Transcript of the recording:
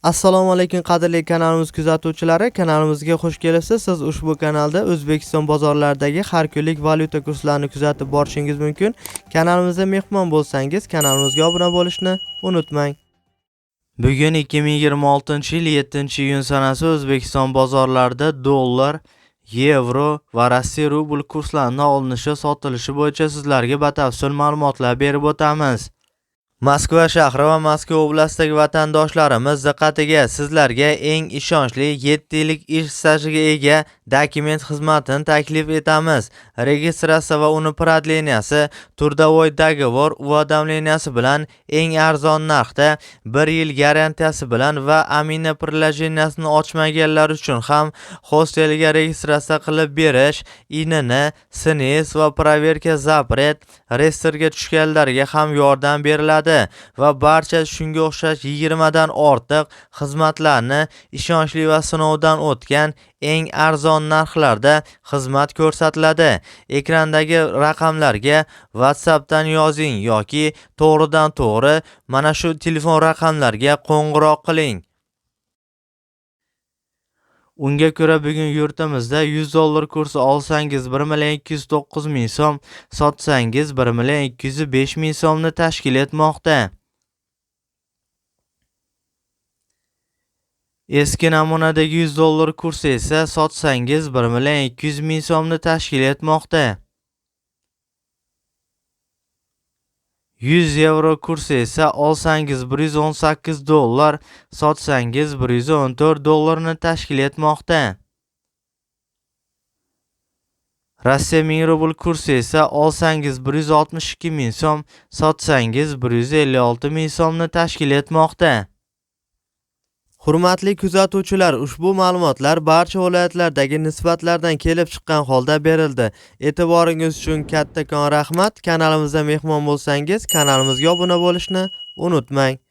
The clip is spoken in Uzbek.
Assalomu alaykum qadrli kanalimiz kuzatuvchilari, kanalimizga xush kelibsiz. Siz ushbu kanalda O'zbekiston bozorlaridagi har kunlik valyuta kurslarini kuzatib borishingiz mumkin. Kanalimizda mehmon bo'lsangiz, kanalimizga obuna bo'lishni unutmang. Bugun 2026-yil 7-iyun sanasi O'zbekiston bozorlarida dollar, yevro va Rossiya rubl kurslarining olinishi, sotilishi bo'yicha sizlarga batafsil ma'lumotlar berib o'tamiz. Moskva shahri va Moskva oblastidagi vatandoshlarimiz diqqatiga, sizlarga eng ishonchli 7 yillik ish stajiga ega dokument xizmatini taklif etamiz. Registratsiya va uni продления si, трудовой договор уведомления si bilan eng arzon narxda 1 yil garantiyasi bilan va Amina приложения sini ochmaganlar uchun ham hostelga registratsiya qilib berish, ИНН, СНИЛС va проверка запрет reyestrga tushganlarga ham yordam beriladi va barcha shunga o'xshash 20 dan ortiq xizmatlarni ishonchli va sinovdan o'tgan eng arzon narxlarda xizmat ko'rsatiladi. Ekrandagi raqamlarga WhatsAppdan yozing yoki to'g'ridan-to'g'ri mana shu telefon raqamlarga qo'ng'iroq qiling. Unga ko'ra bugun yurtimizda 100 dollar kursi olsangiz 1 million 209 ming so'm, sotsangiz 1 million 205 ming so'mni tashkil etmoqda. Eski namunadagi 100 dollar kursi esa sotsangiz 1 million 200 ming so'mni tashkil etmoqda. 100 yevro kursi esa olsangiz 118 dollar, sotsangiz 114 dollarni tashkil etmoqda. Rossiya 1000 rubl kursi esa olsangiz 162 ming so'm, sotsangiz 156 ming so'mni tashkil etmoqda. Hurmatli kuzatuvchilar, ushbu ma'lumotlar barcha viloyatlardagi nisbatlardan kelib chiqqan holda berildi. E'tiboringiz uchun kattakon rahmat. Kanalimizda mehmon bo'lsangiz, kanalimizga obuna bo'lishni unutmang.